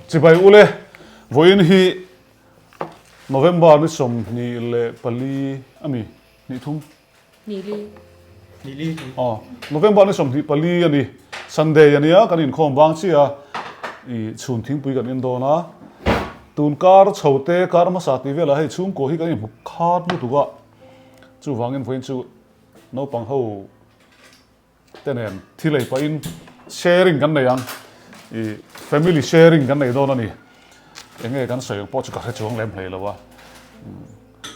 Chibai ule, vawiin hi November ni 24 a mi, hnih thum? Hnih li. Hnih li. Aw, November ni 24 a ni, Sunday a nia, kan inkhawm vang chiah a, i chhun thingpui kan en dawn a, tun kar chho te, kar hmasa tih velah hei chhungkua hi kan inhmu khat lutuk a, chuvangin vawiin chu naupang ho te nen thil ei pahin sharing kan nei ang, ih family sharing kan nei dawn a ni. Eng nge kan sawi ang pawh chu ka hre chuang lem hlei lo a.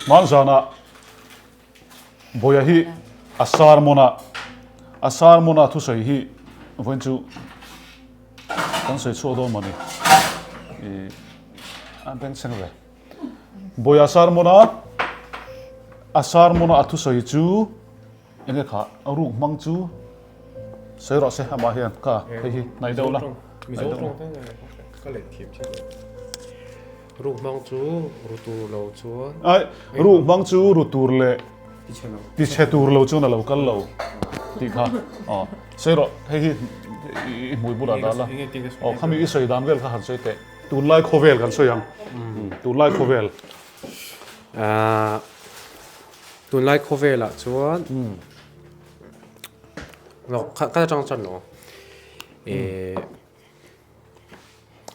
Hmanzanah Bawia hi a sermon a, a sermon a thusawi hi vawiin chu kan sawi chhuak dawn mawni. Ih a bengchheng ve. Bawia sermon a, a sermon a a thusawi chu Enge kha ruk hmang chu sawi rawh se amah hian kha hei hi hnaih deuh la. Mizo tawng te ka let thiam chiah lo. Ruk hmang chu ru tur lo chuan. Ai ruk hmang chu ru tur leh ti chhe tur lo chuan a lo kal lo tih kha aw sawi rawh hei hi i hmui bulah dah la aw khami i sawi dan vel kha han sawi teh tunlai khawvel kan sawi ang tunlai khawvel. Tunlai khawvelah chuan ka atang chuan lo eh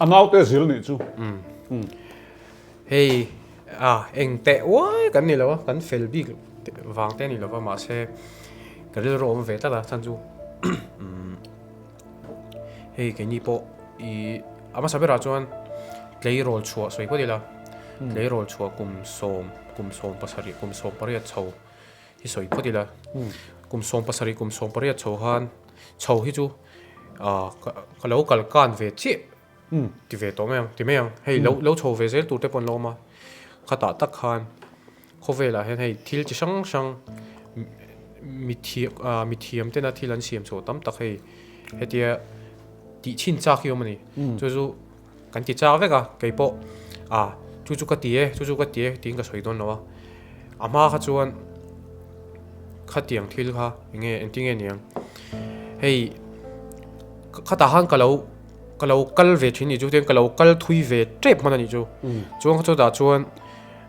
a naute zil nih chu hei a eng teh uai kan ni lo a kan fel bik vang te a ni lo va mahse ka rilru awm ve tlat a chhan chu hei keini pawh ih a hmasa berah chuan tleirawl chhuah sawi phawt ila tleirawl chhuah kum sawm. Kum 17, kum 18 chho hi sawi phawt ila. Kum 17, kum 18 chho khan chho hi chu ka lo kal kan ve chiah ti ve tawh mai ang, ti mai ang. Hei lo lo chho ve zel tur te pawh an lo awm a, khatah tak khan khawvelah hian hei thil chi hrang hrang mithiam tena thil an siam chhuah tam tak hei hetia tih chhin chak hi a awm a ni. Chu chu. Kan ti chak vek a, kei pawh a chu chu ka ti e, chu chu ka ti e tiin ka sawi dawn lo a. A hma kha chuan khatiang thil kha eng nge engtin nge niang hei khatah khan ka lo ka lo kal ve thin nih chu tiang ka lo kal thui ve tep hman a nih chu. Chuan chutah chuan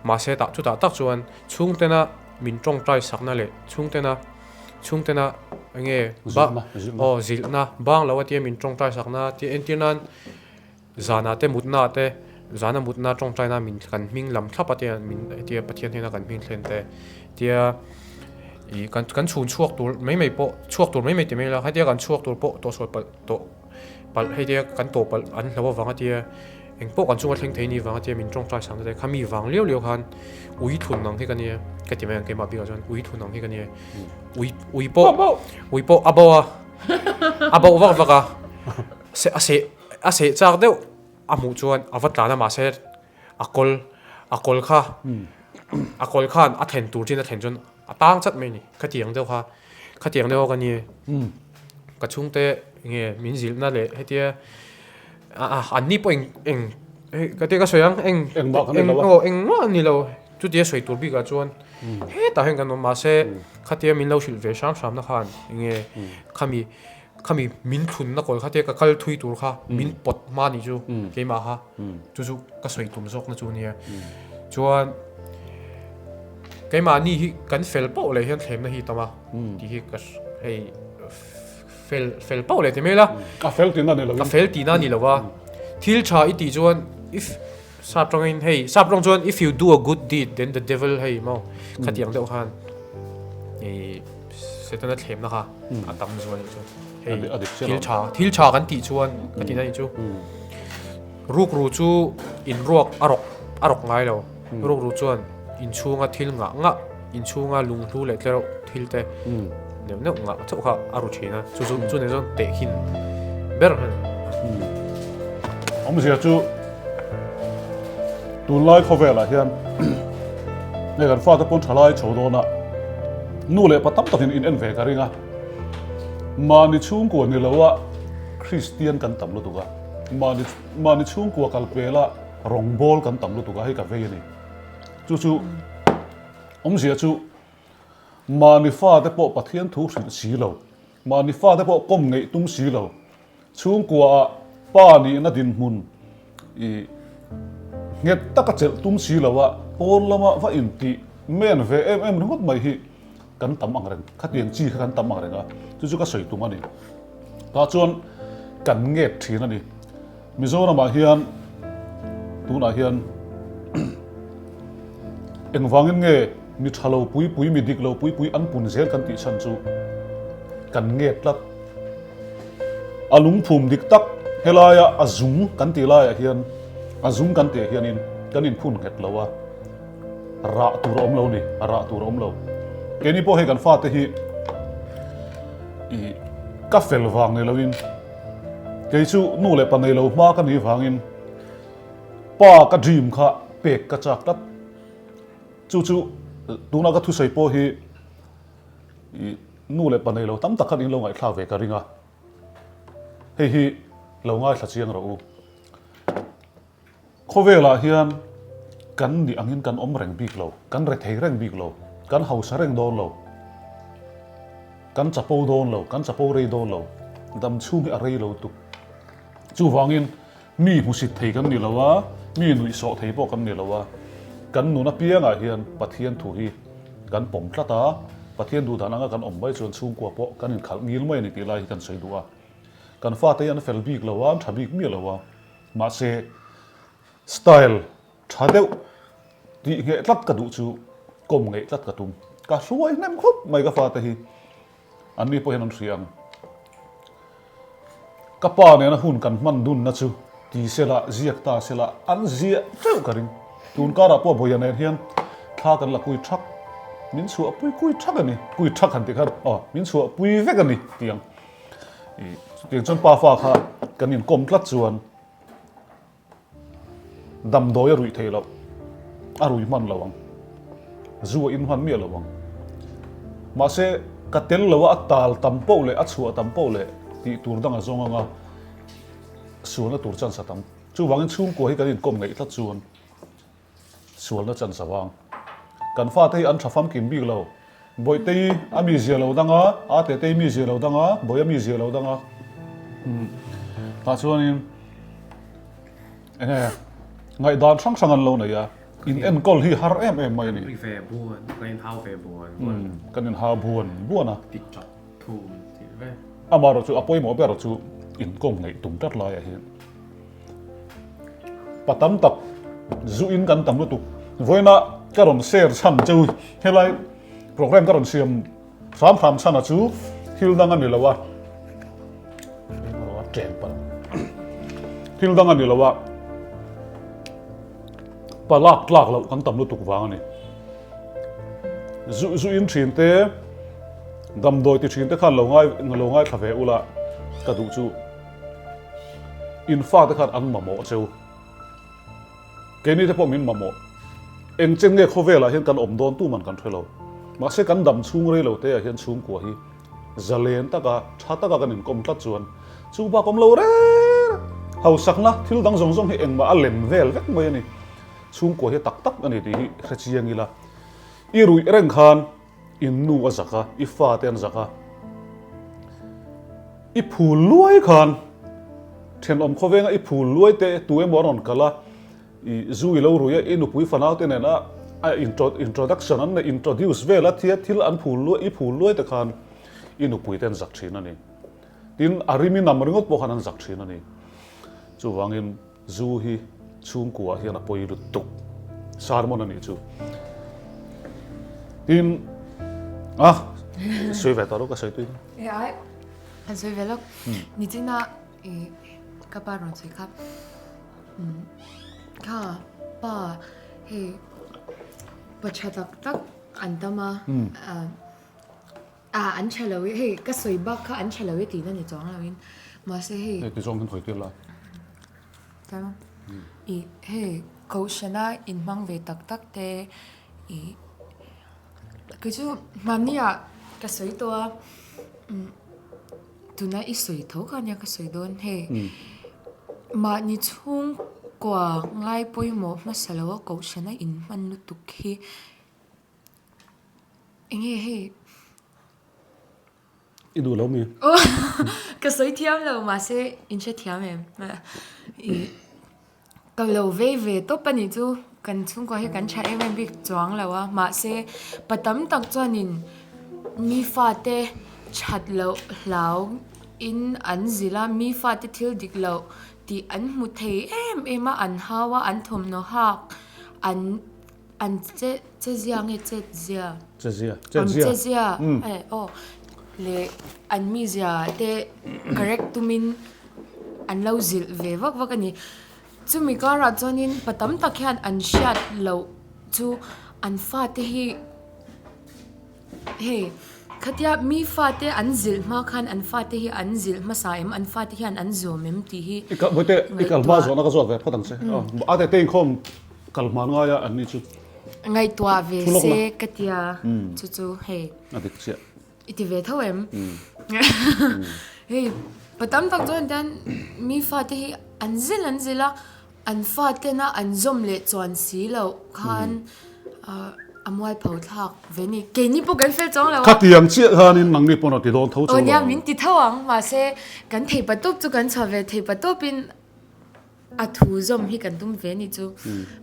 mahse tah chutah tak chuan chhungtena min tawngtai sakna leh chhungtena chhungtena eng nge aw zilhna bang lo a tia min tawngtai sakna tia entir nan. Zanah te mutna te, zana mutna tawngtaina min kan hming lam thlap a tia min hetia Pathian hnena kan hming thlen te tia ih kan kan chhun chhuak tur mai mai pawh chhuak tur mai mai ti mai ila hetia kan chhuak tur pawh tawhsual palh tawh palh hetia kan tawh palh an hlo avanga tia eng pawh kan chunga thleng thei ni vanga tia min tawngtai sang te khami vang liau liau khan ui thlun ang hi ka nia ka ti mai ang keimah bikah chuan ui thlun ang hi ka nia ui ui pawh ui pawh a bo a a bo vak vak a se a seh a seh chak deuh a hmuh chuan a va tlan a mahse a kawl a kawl kha a kawl khan a thlen tur chin a thlen chuan a tang chat mai a ni khatiang deuh kha khatiang deuh ka ni ka chhungte nge min zilhna leh hetia a an ni pawh eng eng ka tia ka sawi ang eng eng aw engmah a ni lo chutia sawi tur bikah chuan hetah hian kan awm mahse khatia min lo hrilh ve hram hram na khan enge khami Khami min thlunna kawl kha te ka kal thui tur kha min pawt hma nih chu keimah kha chu chu ka sawi tum zawkna chu nia. Chuan keimahni hi kan fel pauh leh hian thlemna hi tam a tih hi ka hei fel fel pauh leh ti mai la. A fel tihna ni lovin. A fel tihna ni lova thil tha i tih chuan if sap tawngin hei sap tawng chuan if you do a good deed then the devil hei maw khatiang deuh khan ih Setana thlemna kha a tam zual nih chu. Hei thil tha thil tha kan tih chuan ka tihna nih chu. Rukru chu inruak a rawk a rawk ngai lo. Rukru chuan inchhunga thil ngah ngah inchhunga lunghlu leh tlereuh thil te neuh neuh ngah chauh kha a ru thin a. Chu chu chu nen chuan tehkhin ber a ni. Awmzia chu tunlai khawvelah hian hei kan fate pawn thalai chho dawn a. Nu leh pa tam takin in en ve ka ring a, mahni chhungkua ni lo a Kristian kan tam lutuk a, mahni mahni chhungkua kal pel a rawngbawl kan tam lutuk a, hei ka vei a ni. Chu chu awmzia chu mahni fate pawh Pathian thu hrilh si lo, mahni fate pawh kawm ngeih tum si lo, chhungkua ah pa nihna dinhmun. I nghet taka chelh tum si lo a, pawn lama va intih men ve em em ringawt mai hi kan tam ang reng, khatiang chi kha kan tam ang reng a, chu chu ka sawi tum a ni. Tah chuan kan ngep thin a ni. Mizoramah hian tunah hian engvangin nge mi tha lo pui pui, mi dik lo pui pui an pun zel kan tih chhan chu kan ngep tlat. A lungphum dik tak helaia a zung kan tih laiah hian a zung kan tih hianin kan inphun nghet lo a, rah tur a awm lo ni, a rah tur a awm lo. Keini pawh hei kan fate hi ih ka fel vang ni loin kei chu nu leh pa nei lo hma ka nih vangin pa ka dream kha pek ka chak tlat. Chu chu tuna ka thusawi pawh hi ih nu leh pa nei lo tam tak khan in lo ngaihthlak ve ka ring a, hei hi lo ngaithla chiang rawh u. Khawvelah hian kan nih angin kan awm reng bik lo, kan rethei reng bik lo, kan hausa reng dawn lo, kan chapo dawn lo, kan chapo rei dawn lo, dam chhung hi a rei lo tuk. Chuvangin mi hmusit thei kan ni lo a, mi nuihsawh thei pawh kan ni lo a, kan nun apiangah hian Pathian thu hi kan pawm tlat a, Pathian duhdan anga kan awm mai chuan chhungkua pawh kan inkhalh ngil mai a ni tih lai hi kan sawi duh a. Kan fate hi an fel bik lo a, an tha bik miah lo a, mahse style tha deuh tih ngheh tlat ka duh chu kawm ngeih tlat ka tum. Ka hruai hnem khawp mai ka fate hi. Anni pawh hian an hria ang. Ka pa nena hun kan hman dunna chu ti sela, ziak ta sela, an ziah teuh ka ring. Tun karah pawh Bawia nen hian thla kan la kui thak, min chhuahpui kui thak a ni, kui thak han tih khan aw, min chhuahpui vek a ni tiang. Chutiang chuan pa fa kha kan inkawm tlat chuan Damdawi a ruih theih loh, a rui hman lo ang. Zu a in hman miah lo ang. Mahse, ka tel lo a, a tal tam poh leh a chhuah tam poh leh tih tur dang a zawng ang a, sualna tur chance a tam. Chuvangin chhungkua hi kan inkawm ngeih tlat chuan sualna chance a vang. Kan fate hi an tha famkim bik lo. Bawihtei a mi zia lo dang a, a Tetei mi zia lo dang a, Bawia mi zia lo dang a. Tah chuanin enge ngaihdan hrang hrang an lo nei a, in enkawl hi har em em mai a ni. Ri ve buan, kan inhau ve buan buan. Kan inhau buan buan a. Ti chat thum tih ve. Amaherawhchu chu a pawimawh ber chu inkawm ngeih tum tlat laiah hian. Pa tam tak zu in kan tam lutuk. Vawiina ka rawn share chhan chu helai program ka rawn siam hram hram chhan a chu thil dang a ni lo a. Thil dang a ni lo a. Pa lak tlak loh kan tam lutuk vang a ni. Zu zu in thin te damdawi ti thin te khan lo ngai lo ngaithla ve ula ka duh chu. In fate khan an mamawh cheu. Keini te pawh min mamawh. Eng chen nge khawvelah hian kan awm dawn tu man kan hre lo. Mahse kan dam chhung rei lo te ah hian chhungkua hi zalen taka tha taka kan inkawm tlat chuan chu bak awm lo reng reng. Hausakna thil dang zawng zawng hi engmah a lem vel vek mai a ni. Chhungkua hi tak tak a ni tih hi hre chiang ila. I ruih reng khan In nu a zak a, i fate an zak a. I phul luai khan thenawm khawvenga i phul luai te tu emaw a rawn kal a, i zu i lo rui a, i nupui fanau te nena a introduction an introduce vel a thia thil an phul luai i phul luai te khan i nupui te an zak thin a ni. Tin, a rim i nam ringawt pawh khan an zak thin a ni. Chuvangin. Zu hi chhungkua hian a pawi lutuk sermon a nih chu. Tin, a sawi ve tawh lo ka sawi tui. E ai, kan sawi ve lawk. Nichina i ka pa rawn sawi kha. Kha pa hei pa tha tak tak an tam a. Ah an tha lo i hei ka sawi bak kha an tha lo i tihna ni chuang lo in mahse hei. Hei ti zawng hian hawi tir la. Tlai i hei kohhrana inhmang ve tak tak te i kei chu hmanni ah ka sawi tawh a tuna i sawi tho kha ania ka sawi dawn hei mahni chhungkua ngai pawimawh hmasa lo a kohhrana inhman lutuk hi. Enge hei? I duh lo mi? Ka sawi thiam lo mahse in hre thiam em? I Ka lo vei ve tawp a nih chu, kan chhungkua hi kan tha em em bik chuang lo a, mahse pa tam tak chuanin mi fate that loh hlau in an zilh a, mi fate thil dik loh tih an hmu thei em em a, an hau a, an thawmhnaw hak an An che che zia nge chet zia? Che zia, chet zia. An che zia eh aw leh an mizia te correct tumin an lo zilh ve vak vak a ni. Chumi karah chuanin pa tam tak hian an hriat loh chu an fate hi Hei, khatia mi fate an zilh hma khan an fate hi an zilh hmasa em, an fate hian an zawm em tih hi I kal, Bawihte, i kal hma zawhna ka zawt ve phawt ang che. A tete inkhawm kal hma ngaia an ni chu. Ngaihtuah ve se ka tia, chu chu hei. A dik chiah. I ti ve tho em? Hei, pa tam tak chuan tian mi fate hi an zilh an zilh a, An fatena an zawm leh chuan si loh khan a mualpho thlak ve ni. Keini pawh kan fel chuang lo a. Khatiang chiah khanin nangni pawn a ti dawn tho chuang lo. Aw nia, min ti tho ang. Mahse, kan thei pa tawp chu kan chhuah ve thei pa tawpin a thu zawm hi kan tum ve ni chu.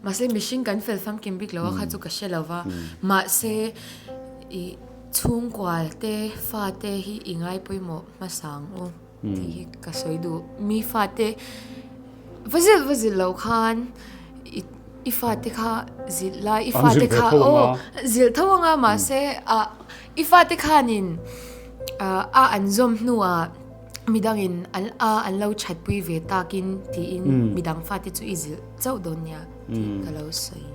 Mahse, mihring kan fel famkim bik lo a kha chu ka hre lo va. Mahse, i chhungkua te, fate hi i ngai pawimawh hmasa ang u. Tih hi ka sawi duh. Mi fate va zilh va zilh loh khan i i fate kha zilh lai i fate kha aw zilh tho anga mahse ah i fate khanin ah a an zawm hnuah midangin an a an lo thatpui ve takin tiin midang fate chu i zilh chauh dawn nia tih ka lo sawi.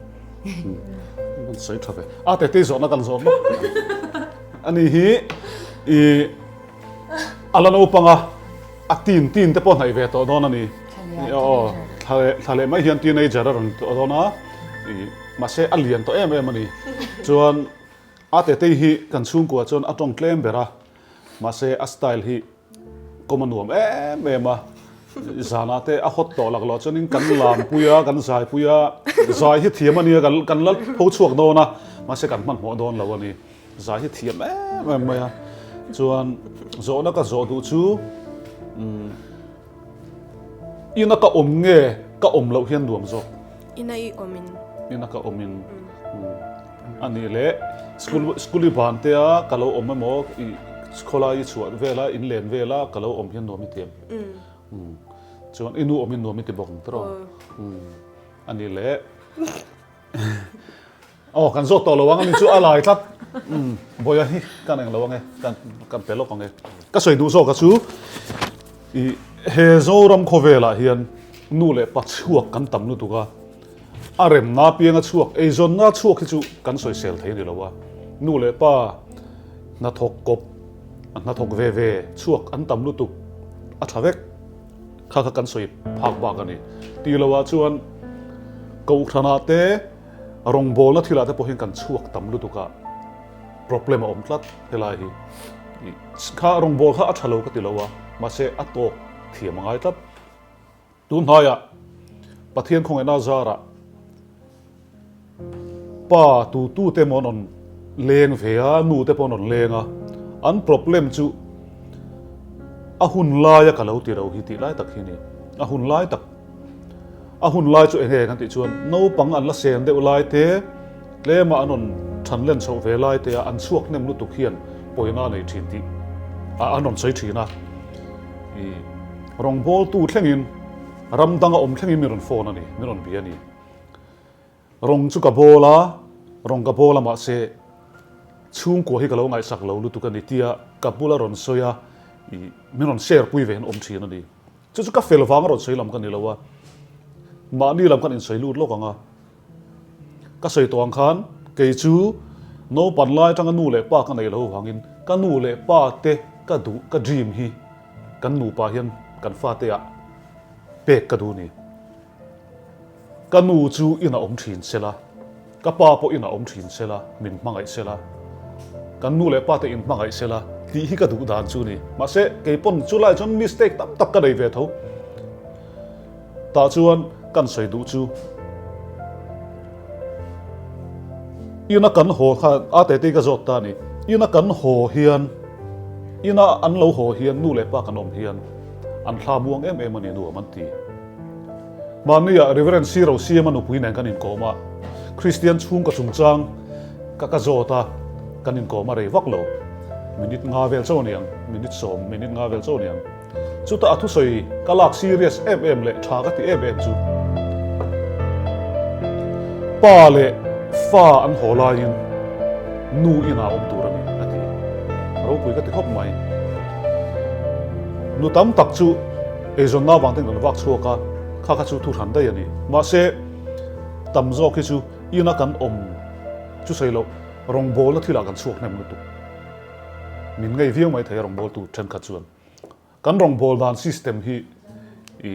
Kan sawi tha ve. A tete zawhna kan zawh lawk. Ani hi i A la naupang a, a tin tin te pawh hnaih ve tawh dawn a ni. Aw, thla leh thla leh mai hian teenager a rawn tawh dawn a, ih mahse a lian tawh em em a ni. Chuan a tetei hi kan chhungkua chuan a tawng tlem ber a, mahse a style hi kawm a nuam em em a, zanah te a hot tawh laklawh chuanin kan lampui a, kan zaipui a, zai hi thiam a nia kan la pho chhuak dawn a, mahse kan hmanhmawh dawn lo a ni. Zai hi thiam em em mai a, chuan zawhna ka zawh duh chu umm ina ka awm nge ka awm loh hian nuam zawk? Ina i awm in. Ina ka awm in umm a nih leh school school i ban te a ka lo awm emaw i khawlai i chhuah vel a in len vel a ka lo awm hian nuam i ti em? Umm chuan i nu awm in nuam i ti bawk ang tiraw? Umm a nih leh. Aw kan zawt tawh lo ang ani chu a lai tlat umm Bawiha hi kan eng lo ang e kan kan pe lawk ang e ka sawi duh zawk a chu ih he Zoram khawvelah hian nu leh pa chhuak kan tam lutuk a a remna pianga chhuak eizawnna chhuak hi chu kan sawisel thei a ni lo a nu leh pa hnathawk kawp hnathawk ve ve chhuak an tam lutuk a tha vek. Kha kha kan sawi phak bak a ni. Tih loah chuan Kohhranah te rawngbawlna thilah te pawh hian kan chhuak tam lutuk a, problem a awm tlat helai hi. Kha rawngbâwl kha a tha lo ka ti lo a, mahse a tawk thiam a ngai tlat. Tun hnaiah Pathian khawngaihna zarah Pa tu tu te maw an rawn leng ve a, nu te pawh an rawn leng a, an problem chu a hun laia ka lo ti ro hi tih lai tak hi a ni. A hun lai tak, a hun lai chu eng nge kan tih chuan naupang an la sen deuh lai te, tlema an rawn than len chhoh ve lai te a an chhuak hnem lutuk hian pawina a nei thin tih an rawn sawi thin a. Ih rawngbawltu thlengin ram danga awm thlengin min rawn phone a ni, min rawn bia a ni. Rawng chu ka bawl a, rawng ka bawl a mahse chhungkua hi ka lo ngaihsak lo lutuk a ni tia ka bula rawn sawi a, ih min rawn share pui ve hian awm thin a ni. Chu chu ka fel vang a rawn sawi lam ka ni lo a, mahni lam khan insawi lut lawk ang a. Ka sawi tawh ang khan kei chu naupan lai atanga nu leh pa ka nei lo vangin ka nu leh pa te ka duh ka dream hi kan nupa hian kan fate ah pek ka duh a ni. Ka nu chu inah awm thin sela, ka pa pawh inah awm thin sela, min hmangaih sela, kan nu leh pa te in hmangaih sela tih hi ka duh dan chu ni. Mahse, kei pawn chu lai chuan mistake tam tak ka nei ve tho. Tah chuan kan sawi duh chu ina kan haw kha a tete ka zawt ta a ni. Ina kan haw hian, ina an lo haw hian nu leh pa kan awm hian an thla muang em em a ni nuam an ti. Mahnia Reverend Siro Siama nupui nen kan inkawm a, Kristian chhungkaw chungchang ka ka zawt a, kan inkawm a rei vak lo. Minute nga vel chauh a ni ang, minute sawm, minute nga vel chauh a ni ang. Chutah a thusawi ka lak serious em em leh tha ka ti em em chu pa leh fa an haw laiin nu inah awm tur a ni a ti. Ropui ka ti khawp mai. Nu tam tak chu eizawnna avang ten kan vak chhuak a, kha kha chu thu hran daih a ni. Mahse tam zawk hi chu ina kan awm chu sawi loh rawngbawlna thilah kan chhuak hnem lutuk. Min ngei viau mai thei a rawngbawltu thenkhat chuan. Kan rawngbâwl dan system hi i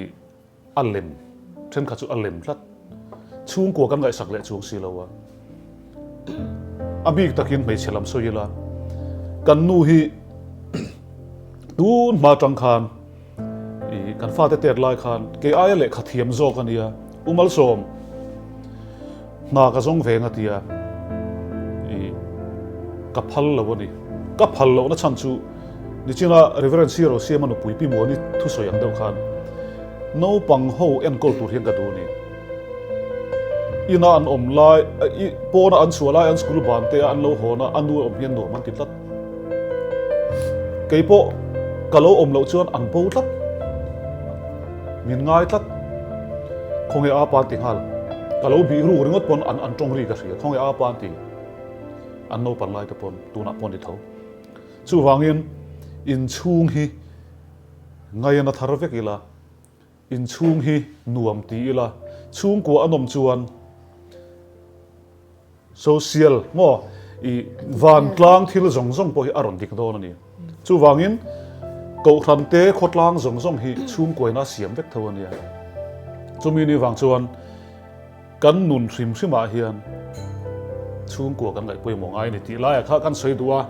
a lem, thenkhat chu a lem tlat. Chhungkua kan ngaihsak leh chuang si lo a. A bik takin hmeichhe lam sawi ila, kan nu hi tun hma tang khan i kan fate tet lai khan kei aia lehkha thiam zawk a nia, U Malsawm, Hna ka zawng ve nga tia i ka phal lo a ni. Ka phal lohna chhan chu nichina Reverend Sir Siama nupui Pi Muani thusawi ang deuh khan naupang ho enkawl tur hian ka duh a ni. Ina an awm lai, i pawna an chhuah lai an school ban te a an lo hawn a, a nu awm hian nuam an ti tlat. Kei pawh ka lo awm loh chuan an bo tlat. Min ngai tlat. Khawnge a pa an ti nghal. Ka lo bih ruk ringawt pawn an an tawng ri ka hria. Khawnge a pa an ti. An naupan lai te pawn tunah pawh an ti tho. Chuvangin inchhung hi ngaihna thar vek ila, inchhung hi nuam ti ila, chhungkua a nawm chuan Social maw i vantlang thil zawng zawng pawh hi a rawn dik dawn a ni. Chuvangin Kohhran te khawtlang zawng zawng hi chhungkuaina a siam vek tho a nia. Chumi ni vang chuan kan nun hrim hrimah hian chhungkua kan ngaih pawimawh ngai a ni tih laiah kha kan sawi duh a.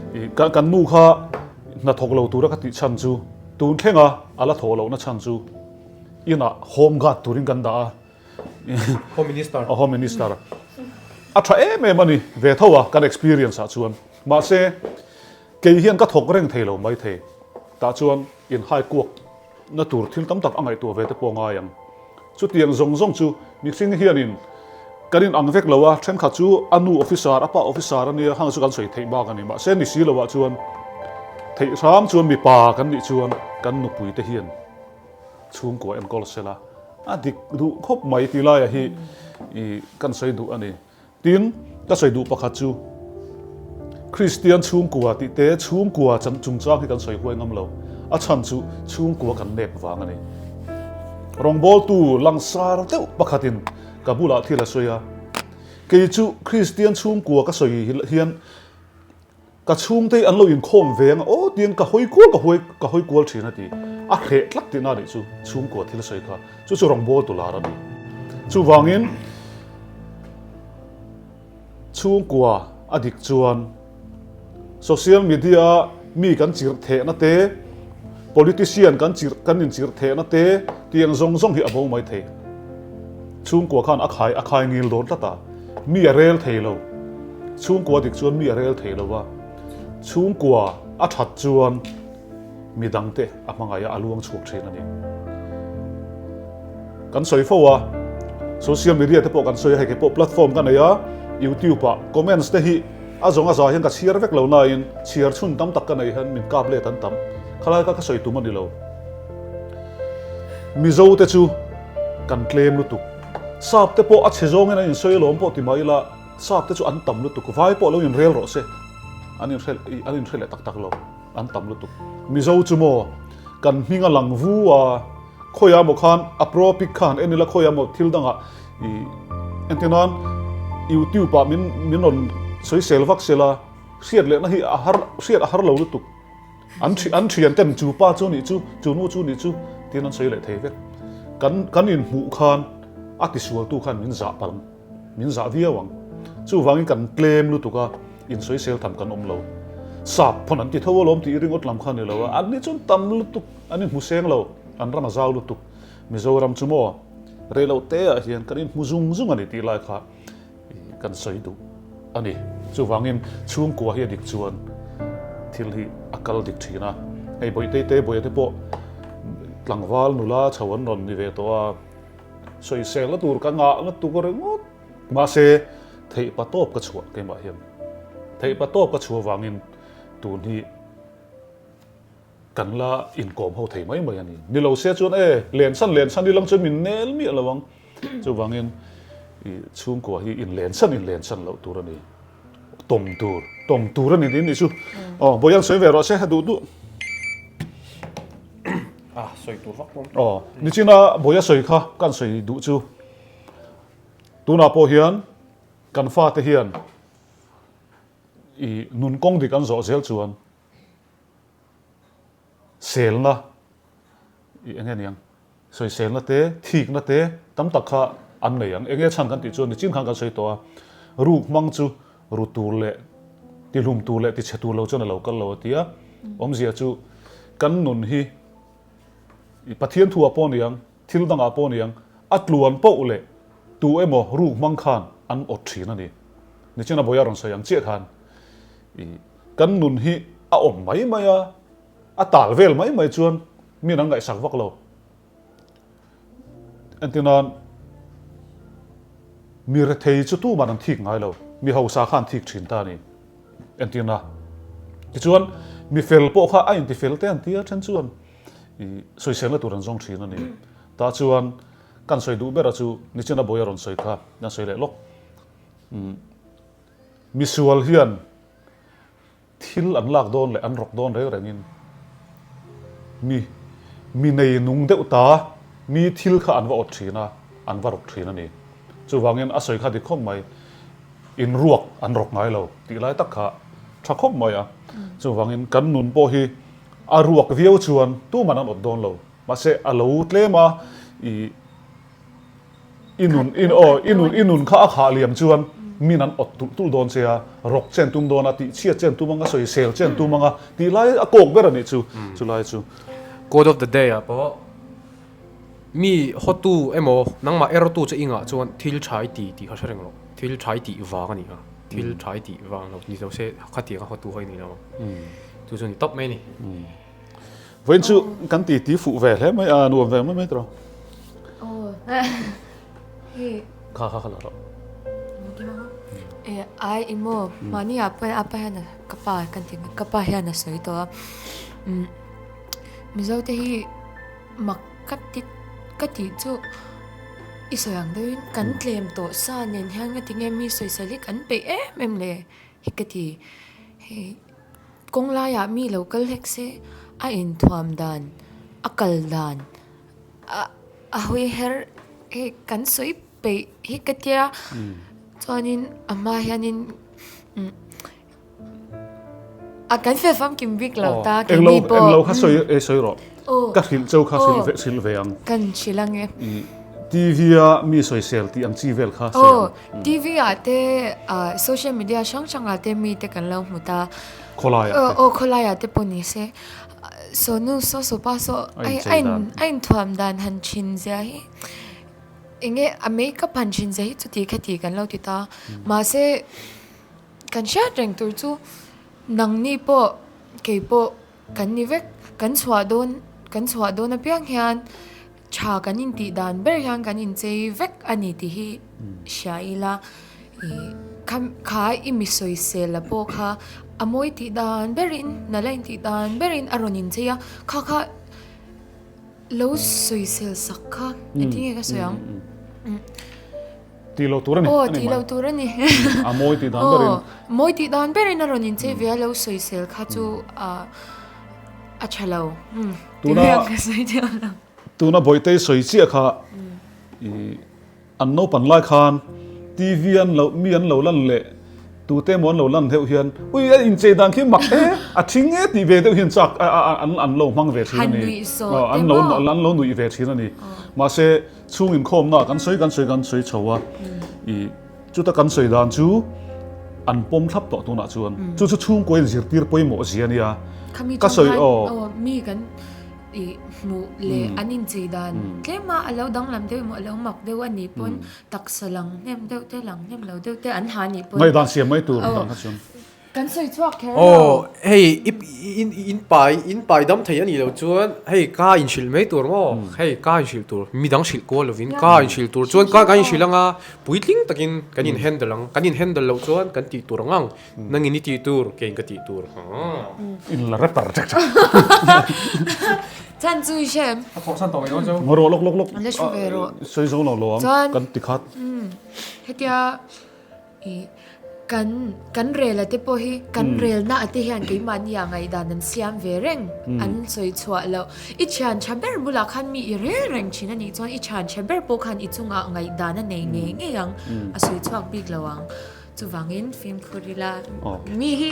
I kan nu kha hnathawk lo tura ka tih chhan chu tun thlenga a la thawh lohna chhan chu inah home guard turin kan dah a. Home Minister. A Home Minister. A tha em em a ni ve tho a kan experience ah chuan. Mahse kei hian ka thawk reng thei lo mai thei. Tah chuan in hai kuak na tur thil tam tak a ngaihtuah ve te pawh ngai ang. Chutiang zawng zawng chu mihring hianin kan in ang vek lo a, thenkhat chu a nu officer, a pa officer a nia, hang chu kan sawi theih bak a ni. Mahse ni si lo ah chuan theih hram chuan mipa kan nih chuan kan nupui te hian chhungkua enkawl sela a dik duh khawp mai tih laia hi i kan sawi duh a ni. Tin, ka sawi duh pakhat chu Kristian chhungkua tih te chhungkua chungchang hi kan sawi huai ngam lo. A chhan chu chhungkua kan nep vang a ni. Rawngbawltu langsar deuh pakhatin ka bulah thil a sawi a, kei chu Kristian chhungkua ka sawi hian Ka chhungte an lo inkhawm ve ang aw tiin ka hawi kual ka hawi ka hawi kual thin a ti. A hreh tlat tihna anih chu chhungkua thil sawi kha. Chu chu rawngbâwl tu lar a ni. Chuvangin chhungkua a dik chuan social media a mi kan chirh thehna te, politician kan chirh kan inchirh thehna te tiang zawng zawng hi a bo mai thei. Chhungkua khan a khai a khai ngil dawn tlat a, mi a rel thei lo. Chhungkua dik chuan mi a rel thei lo a, chhungkua a that chuan mi dangte a hmangaih a, a luang chhuak thin a ni. Kan sawi fo a, social media te pawh kan sawi a, hei kei pawh platform ka nei a, youtube ah comments te hi a zawng a za hian ka chhiar vek lo nain chhiar chhun tam tak ka nei hian min kap let an tam. Khalai kha ka sawi tum a ni lo. Mizo te chu kan tlem lutuk. Sap te pawh a chhe zawngin an insawi alawm pawh ti mah ila, sap te chu an tam lutuk. Vai pawh lo inrel rawh se, an inhre an inhre leh tak tak lo, an tam lutuk. Mizo chu maw kan hming a lang vu a, khawiah maw khan a pro pic kha han en ila khawiah maw thil dangah i entir nan youtube ah min min rawn sawisel vak sela hriat lehna hi a har hriat a har lo lutuk. An thi an thian ten chu pa chu nih chu, chu nu chu nih chu tiin an sawi leh thei vek. Kan kan inhmuh khan a tisualtu khan min zah palh ang, min zah viau ang. Chuvangin kan tlem lutuk a, insawisel tham kan awm lo. Sap pawn an ti tho alawm tih ringawt lam kha a ni lo a, an ni chuan tam lutuk an inhmu seng lo, an ram a zau lutuk. Mizoram chu maw reilote ah hian kan inhmu zung zung a ni tih lai kha. Kan sawi duh a ni. Chuvangin chhungkua hi a dik chuan thil hi a kal dik thin a. Hei Bawihtei te Bawiha te pawh tlangval nula chho an rawn ni ve tawh a. Sawiselna tur ka ngah lutuk ringawt. Mahse, theihpa tawp ka chhuah keimah hian. Theihpa tawp ka chhuah vangin tun hi kan la inkawm ho thei mai mai a ni. Ni lo se chuan e, lensan lensan i lang chuan min nel miah lo ang. Chuvangin i chhungkua hi inlensan inlensan loh tur a ni. Tawm tur, tawm tur a ni tiin nih chu. Aw, Bawihan sawi ve rawh se, a duh duh. A, sawi tur vak pawh. Aw, nichina Bawia sawi kha kan sawi duh chu. Tunah pawh hian kan fate hian i nun kawng dik an zawh zel chuan selna i eng nge niang sawiselna te thikna te tam tak kha an nei ang. Eng nge chhan kan tih chuan nichin khan kan sawi tawh a, ruk hmang chu ru tur leh tihlum tur leh tichhe tur lo chuan a lo kal lo a ti a. Awmzia chu kan nun hi i Pathian thu ah pawh niang Thil dangah pawh niang, a tluan poh leh tu emaw ruk hmang khan an awt thin a ni. Nichina Bawia rawn sawi ang chiah khan i kan nun hi a awm mai mai a, a tal vel mai mai chuan min an ngaihsak vak lo. Entirnan, mi rethei chu tuman an thik ngai lo, mi hausa khan thik thin ta a ni. Entirna, tichuan mi fel pawh kha a intifel te an ti a, then chuan I sawiselna tur an zawng thin a ni. Tah chuan kan sawi duh bera chu Nichina Bawia rawn sawi kha an sawi leh lawk. Misual hian thil an lak dawn leh an rawk dawn reng rengin mi mi nei nung deuh ta mi thil kha an va awt thin a, an va rawk thin a ni. Chuvangin a sawi kha dik khawp mai. In ruak an rawk ngai lo tih lai tak kha tha khawp mai a. Chuvangin kan nun pawh hi A ruak viau chuan tuman an awt dawn lo. Mahse a lo tlem a, i i nun i aw i nun i nun kha a khah liam chuan min an awt tulh tulh dawn che a, rawk chen tum dawn a, tihchhiat chen tum anga, sawisel chen tum anga tih lai a kawk ber a nih chu chulai chu. Code of the day ah pawh mi hawtu emaw nangmah ertu che ingah chuan thil tha i ti tih kha hre reng rawh. Thil tha i tih vang a ni a, thil tha i tih vang lo ni lo se khatiang a hawtu kha i ni lo ang. Chu chu ni tawp mai a ni. Vawiin chu kan ti ti fuh ve hle mai a, nuam ve mai mai tawh. Kha kha kha la rawh. E ai i maw mahni ah pawh apa hian ka pa kan ti ka pa hian a sawi tawh a Mizo te hi mak ka ti ka tih chu i sawi ang deuhin kan tlem tawh sa nen hian nga tinge mi sawisel hi kan peih em em le hi ka ti. Hei kawng laiah mi lo kal hlek se a inthuam dan a kal dan a a hawi her hei kan sawi peih hi ka tia chuanin a hma hianin umm a kan fel famkim bik lo ta keini pawh englo kha sawi e sawi rawh ka hrilh cheu kha hrilh ve hrilh ve ang kan hrilh ang e TV a mi sawisel tih ang chi vel kha sawi ang. TV ah te ah social media hrang hrang ah te mi te kan lo hmu ta. Khawlai ah te. Aw khawlai ah te pawh ni se. Saw nu saw saw pa saw a in a inthuam dan han thin zia hi eng nge a makeup han thin zia hi chuti khati kan lo ti ta. Mahse kan hriat reng tur chu nangni pawh kei pawh kan ni vek kan chhuah dawn kan chhuah dawn apiang hian Tha kan intih dan ber hian kan inchei vek a ni tih hi hria ila ih kha kha i mi sawisel la pawh kha a mawi tih dan berin nala intih dan berin a rawn inchei a kha kha lo sawisel sak kha engtin nge ka sawi ang Tih loh tur a ni. Aw tih loh tur a ni. A mawi tih dan berin. Aw mawi tih dan berin a rawn inchei ve a lo sawisel kha chu a tha lo. Tuna tuna Bawihtei sawi chiah kha i an naupan lai khan TV an lo mi an lo lan leh tute emaw an lo lan deuh hian ui a inchei dan khi mak e a thing e tih ve deuh hian chak an an lo hmang ve thin a ni an lo an lo nuih ve thin a ni mahse chhung inkhawmna kan sawi kan sawi kan sawi chho a i Chuta kan sawi dan chu an pawm thlap tawh tunah chuan chu chu chhungkaw in zirtir pawimawh zia a nia. Khami chang khan aw mi kan i hmuh leh an inchei dan tlem a a lo danglam deuh emaw a lo mak deuh a nih pawn taksa lang hnem deuh te lang hnem lo deuh te an ha nih pawn Ngaihdan siam mai tur dan kha chuan. Kan sawi chhuak kher lo. Aw hei i in pai in pai dam thei a nih loh chuan hei ka inhrilh mai tur maw hei ka inhrilh tur midang hrilh kual lovin ka inhrilh tur chuan ka kan inhrilh anga puitling takin kan in handle ang kan in handle loh chuan kan tih tur ang ang nangin i tih tur keiin ka tih tur In la rapper ṭek ṭek. Chan chu i hre em? A thawh san tawh mai dawn chu. Ngaw rawh lawk lawk lawk. La hru ve rawh. Sawi zo lo lo ang kan ti khat. Hetia I kan kan rel a te pawh hi kan relna a te hian keimahni ah ngaihdan an siam ve reng an sawi chhuah loh. I thian tha ber bulah khan mi i rel reng thin a nih chuan i thian tha ber pawh khan i chungah ngaihdan a nei ngei ngei ang a sawi chhuak bik lo ang. Chuvangin fimkhur ila mi hi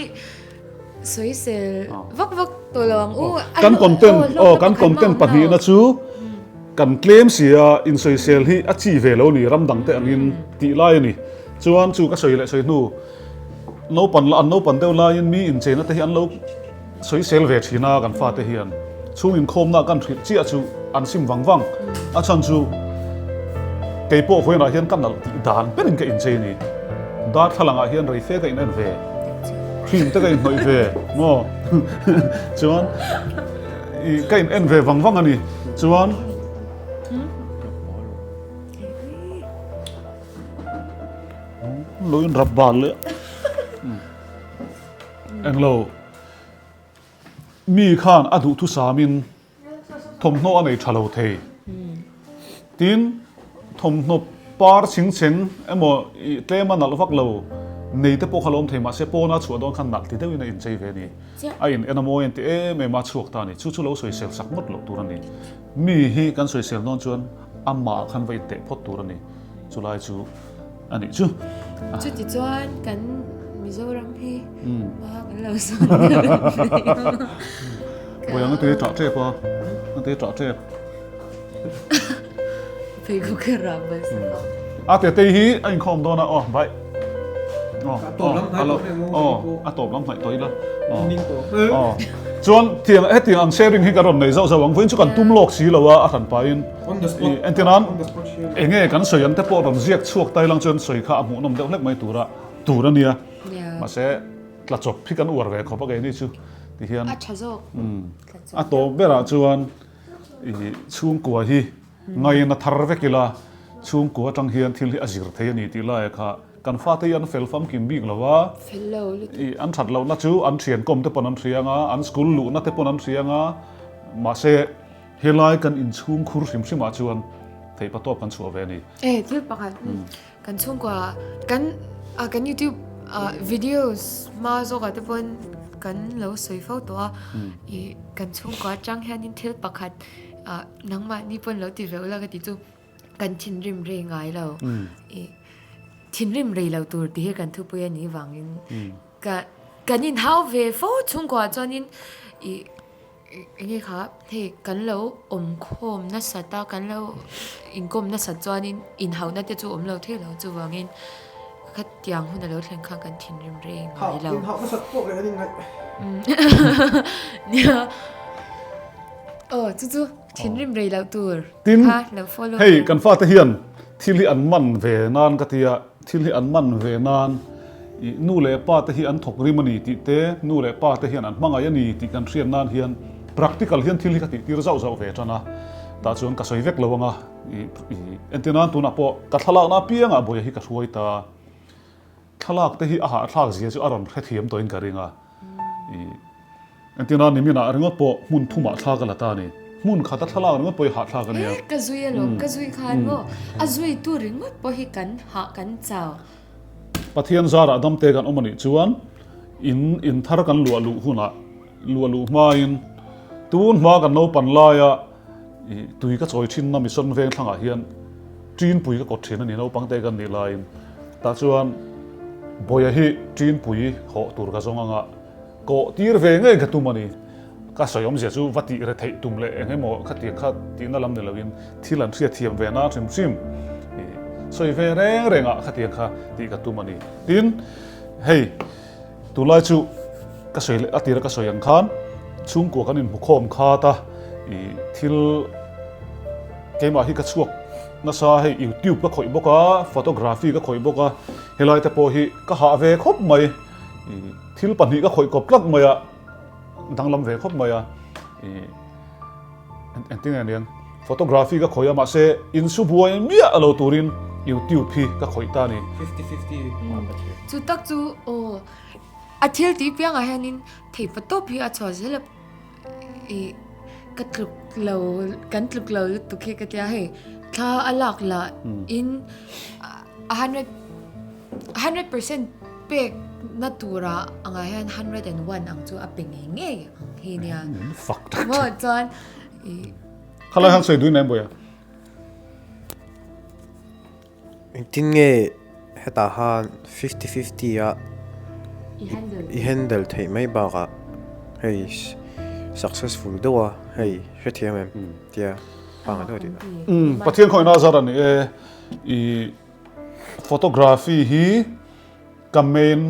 sawisel vak vak tawh lo ang u. Kan content aw kan content pahnihna chu kan tlem si a insawisel hi a chi ve lo a ni ram dang te angin tih lai a ni. Chuan chu ka sawi leh sawi hnu naupan la an naupan deuh laiin mi incheina te hi an lo sawisel ve thin a kan fate hian chhung inkhawmna kan hrilh chiah chu an sim vang vang a chhan chu kei pawh vawiinah hian ka nalh tih dan berin ka inchei a ni darthlalangah hian rei fe ka in en ve cream te ka inhnawih ve maw chuan ka in en ve vang vang a ni chuan Lo in rap bal leh englo mi khan a duhthusamin thawmhnaw a nei tha lo thei tin thawmhnaw par chhing chheng emaw ih tlem a nalh vak lo nei te pawh kha lo awm thei mahse pawna chhuah dawn khan nalh ti deuhin a inchei ve a ni a in en a mawi an ti em em a chhuak ta a ni chu chu lo sawisel sak ngawt loh tur a ni. Mi hi kan sawisel dawn chuan amah khan va inteh phawt tur a ni. Chulai chu a nih chu. Chuti chuan kan Mizoram hi hma kan lo sawn deuh em mai ang. Bawi ang a tui ṭah ṭep a, a tui ṭah ṭep. Pheikhawk hi ram bal sak a. A tetei hi a inkhawm dawn a, aw bai. Aw, aw, aw, a tawp lam hnaih tawh ila. Aw, chuan tiang hetiang ang sharing hi ka rawn nei zauh zauh ang, vawiin chu kan tum lawk si lo a, a hran pahin entir nan eng nge kan sawi ang te pawh rawn ziak chhuak ta ilang chuan sawi kha a hmuhnawm deuh hlek mai tura tur a nia. Mahse tla chawp hi kan uar ve khawp a keini chu tihian. A tha zawk. A tawp berah chuan i chhungkua hi Ngaina thar vek ila, chhungkua atang hian thil hi a zir thei a ni tih laia kha kan fate hi an fel famkim bik lo a, i an that lohna chu an thian kawm te pawn an hria anga, an school luhna te pawn an hria anga, mahse helai kan inchhung khur hrim hrim ah chuan theihpatawp kan chhuah ve a ni. E thil pakhat kan chhungkua kan kan youtube videos hma zawkah te pawn kan lo sawi fo tawh a, i kan chhungkua atang hianin thil pakhat Ah nangmah ni pawn lo ti ve ula ka ti chu kan thinrim rei ngai lo i thinrim rei lo tur tih hi kan thupui a nih vangin ka kan inhau ve fo chhungkuah chuanin i eng nge kha hei kan lo awm khawm nasat a kan lo inkawm nasat chuanin inhauhna te chu awm lo thei lo chuvangin Khatiang hun a lo thleng khan kan thinrim reng ngai lo. Inhauh hmasat pawh leh an inngaih. Nia. Aw chu chu thinrim rei loh tur. Tin, Kha lo follow. Hei kan fate hian thil hi an man ve nan ka tia, thil hi an man ve nan i nu leh pa te hi an thawk rim a ni tih te, nu leh pa te hian an hmangaih a ni tih kan hriat nan hian practical hian thil hi ka tih tir zauh zauh ve tan a. Tah chuan ka sawi vek lo ang a. Entir nan tunah pawh ka thlalakna apiangah buaia hi ka hruai ta. Thlalak te hi a hahthlak zia chu a rawn hrethiam tawhin ka ring a. Entir nan niminah ringawt pawh hmun thumah thla ka la ta a ni. Hmun khata thlalak ringawt pawh hi hahthlak a nia. Ka zui alawm, ka zui khan maw a zuitu ringawt pawh hi kan hah kan chau. Pathian zarah damte kan awm a nih chuan in in thar kan luah luh hunah luah luh hmain tun hma kan naupan laia I tui ka chawi thinna mission veng thlangah hian Ṭinpui ka kawt thin a ni naupang te kan nih laiin tah chuan Bawia hi Ṭinpui hawh tur ka zawng anga kawh tir ve ngei ka tum a ni. Ka sawi awmzia chu va tih re theih tum leh eng emaw khatiang kha tihna lam ni loin thil an hriat thiam ve na hrim hrim i sawi ve reng rengah khatiang kha tih ka tum a ni. Tin hei. Tunlai chu ka sawi leh a tira ka sawi ang khan chhungkua kan inhmu khawm khat a, ih thil keimah hi ka chhuak nasa hei youtube ka khawih bawk a, photography ka khawih bawk a, helai te pawh hi ka hah ve khawp mai. Thil pahnih ka khawih kawp tlat mai a, danglam ve khawp mai a. Engtin nge aniang photography ka khawih a mahse insu buai miah lo turin YouTube hi ka khawih ta a ni. 50-50 Chu tak chu aw a thil tih piangah hianin theipa tawp hi a chhuah zel a ih ka tluk lo kan tluk lo lutuk hi ka tia hei thla a lak lah in a hundred 100% pek na tura angah hian 101 ang chu a pe ngei ngei ang hi nia. Fak tak. Maw chuan i Khalai han sawi duin em boya. Engtin nge hetah han 50-50 a i handle theih mai bakah hei successful deuh a hei hrethiam em tia pangai deuh a tih dan. Pathian khawihna zar a ni e i Photography hi ka main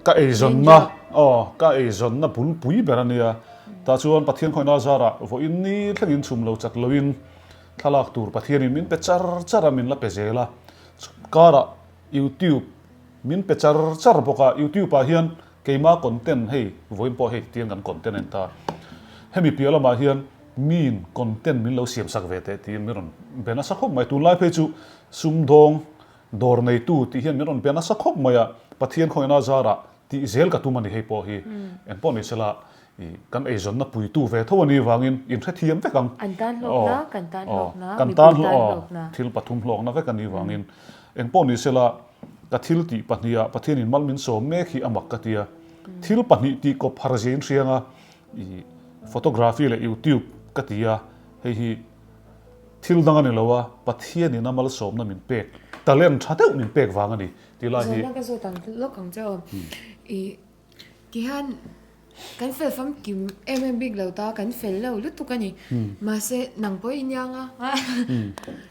ka eizawnna aw ka eizawnna bulpui ber a nia. Tah chuan Pathian khawihna zarah vawiin ni thlengin chhum lo chat loin thlalak tur Pathianin min pe char char a, min la pe zel a. Karah YouTube min pe char char bawk a, YouTube ah hian keima content hei vawiin pawh hei tiang kan content a ni ta. Hemi piah lamah hian Miin content min lo siam sak ve teh tiin min rawn be nasa khawp mai. Tunlai phei chu sumdawng dawr neitu tih hian min rawn be nasa khawp mai a, Pathian khawihna zarah tih zel ka tum a ni hei pawh hi. Eng pawh ni sela ih kan eizawnna puitu ve tho a nih vangin inhrethiam vek ang. An tan hlawkna, kan tan hlawkna, mipui tan hlawkna. Thil pathum hlawkna vek a nih vangin eng pawh ni sela ka thil tih pahniha Pathianin mal min sawm mek hi a mak ka ti a. Thil pahnih tih kawp har zia inhriang a. I photography leh YouTube ka ti a, hei hi thil dang a ni lo a, Pathianin a malsawmna min pek, talent tha deuh min pek vang a ni tih lai hi. Zawhna ka zawt ang lawk ang che aw. I tihian kan fel famkim em em bik lo ta, kan fel lo lutuk a ni. Mahse nang pawh i niang a,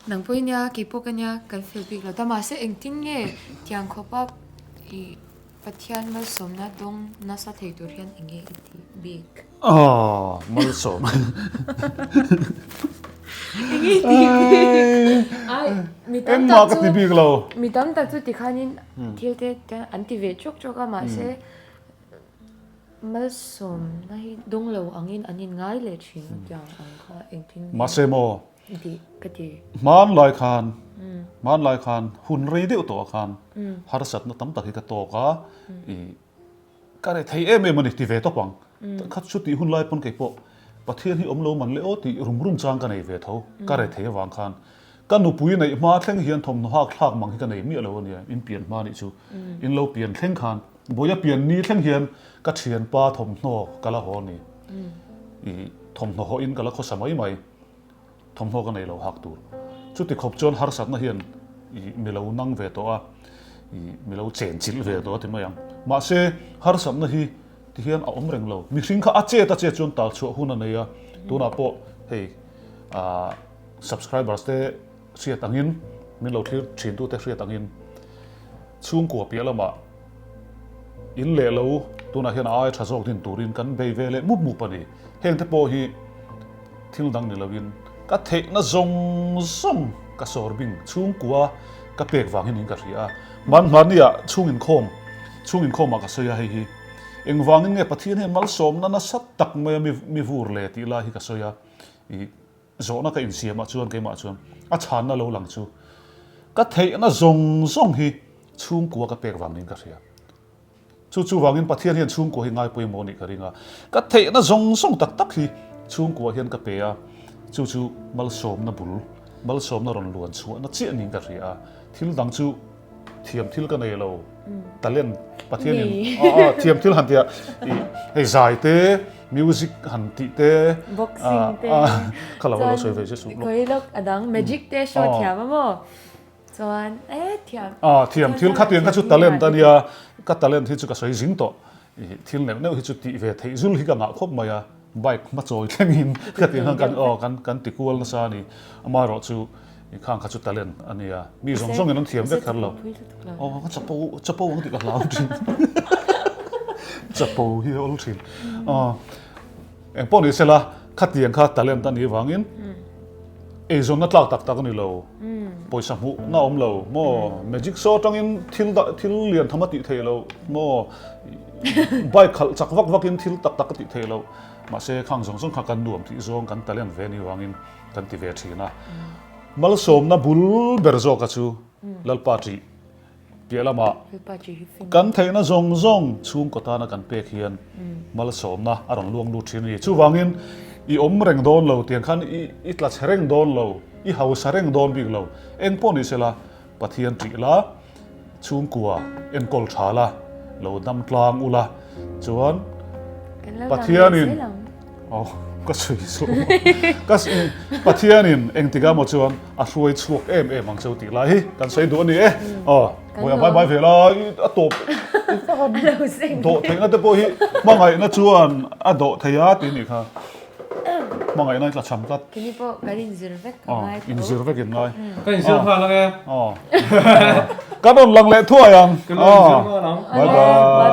nang pawh i nia, kei pawh ka nia, kan fel bik lo ta. Mahse engtin nge tiang khawpa i. Pathian malsawmna dawng nasa thei tur hian eng nge i tih bik? Aww, malsawm. Eng nge i tih bik? Ai, mi tam tak chu. Engmah ka ti bik lo. Mi tam tak chu tikhanin thil te an ti ve chawk chawk a, mahse malsawmna hi dawng lo angin an inngai leh thin tiang ang kha engtin nge? Mahse maw? Tih ka ti. Hmanlai khan, hmanlai khan hun rei deuh tawhah khan harsatna tam tak hi ka tawk a, i ka reh thei em em a ni ti ve tawp ang. Kha chu tih hun lai pawn kei pawh Pathian hi awm lo man le aw tih rum rum chang ka nei ve tho, ka reh thei avang khan. Ka nupui neih hma thleng hian thawmhnaw hak thlak mang hi ka nei miah lo a nia, in pian hma nih chu. In lo pian thleng khan, Bawiha pian ni thleng hian ka thianpa thawmhnaw ka la haw a ni. I thawmhnaw hawhin ka la khawsa mai mai. Thawmhnaw ka nei lo hak tur. Chuti khawp chuan harsatna hian i mi lo nang ve tawh a, i mi lo chen chilh ve tawh a ti mai ang. Mahse, harsatna hi ti hian a awm reng lo. Mihring kha a chet a chet chuan tal chhuah hun a nei a, tunah pawh hei ah subscribers te hriat angin, min lo thlir thin tute hriat angin chhungkua piah lamah in leh lo tunah hian a ai tha zawk din turin kan bei ve leh mup mup a ni. Hengte pawh hi Thil dang ni loin ka theihna zawng zawng ka sawr bing chhungkua ka pek vang hian in ka hria a. Hman hmania chhung inkhawm chhung inkhawmah ka sawi a hei hi engvangin nge Pathian hian malsawmna nasa tak maia mi mi vur le tih lai hi ka sawi a. I zawhna ka insiamah chuan keimah chuan a chhanna lo lang chu ka theihna zawng zawng hi chhungkua ka pek vang niin ka hria. Chu chuvangin Pathian hian chhungkua hi ngai pawimawh nih ka ring a, ka theihna zawng zawng tak tak hi chhungkua hian ka pe a, chu chu malsawmna bul, malsawmna rawn luan chhuahna chiah niin ka hria a, thil dang chu thiam thil ka nei lo, talent Pathianin a a thiam thil han tih a, ih hei zai te, music han tih te, boxing te, kha lo lo sawi ve che suh lawk. Khawi lawk a dang magic te show thiam a maw? Chuan e thiam. Ah thiam thil kha tiang kha chu talent a nia, ka talent hi chu ka sawi zing tawh. Ih thil neuh neuh hi chu tih ve theih zul hi ka ngah khawp mai a, bike hma chawi thlengin ka tih khan kan aw kan kan ti kual nasa a ni. Amaherawh chu ih khang kha chu talent a nia, mi zawng zawngin an thiam vek kher lo. Aw ka chapo chapo ang tih ka hlau thin. Chapo hi a awl thin. Aw engpawh ni sela khatiang kha talent a nih vangin. Eizawnna tlak tak tak a ni lo. Pawisa hmuhna a awm lo maw? Magic show atangin thil dah thil lian tham a tih theih loh maw? Bike khalh chak vak vakin thil tak tak a tih theih loh. Mahse khang zawng zawng kha kan nuam tih zawng kan talent ve ni vangin kan ti ve thin a. Malsawmna bul ber zawka chu Lalpa ṭih. Piah lamah kan theihna zawng zawng chhungkaw tana kan pek hian malsawmna a rawn luang lut thin a ni. Chuvangin i awm reng dawn lo tiang khan i tla chhe reng dawn lo, i hausa reng dawn bik lo. Eng pawh ni sela Pathian ṭih la, chhungkua enkawl ṭha la, lo dam tlang ula chuan Pathianin Aw, ka sawi chu. Ka Pathianin engtik ah maw chuan a hruai chhuak em em ang cheu tih lai hi kan sawi duh a ni e. Aw, bawiah bai bai ve la, a tawp dawh theihna te pawh hi hmangaihna chuan a dawh thei a tih nih kha. Hmangaihna i tla cham tlat. Kini pawh kan inzir vek ka ngai tho. Inzir vek in ngai. Ka inzir nghal ang e. Aw. Kan rawn lang leh thuai ang. Kan rawn inzir nghal ang. Bye bye.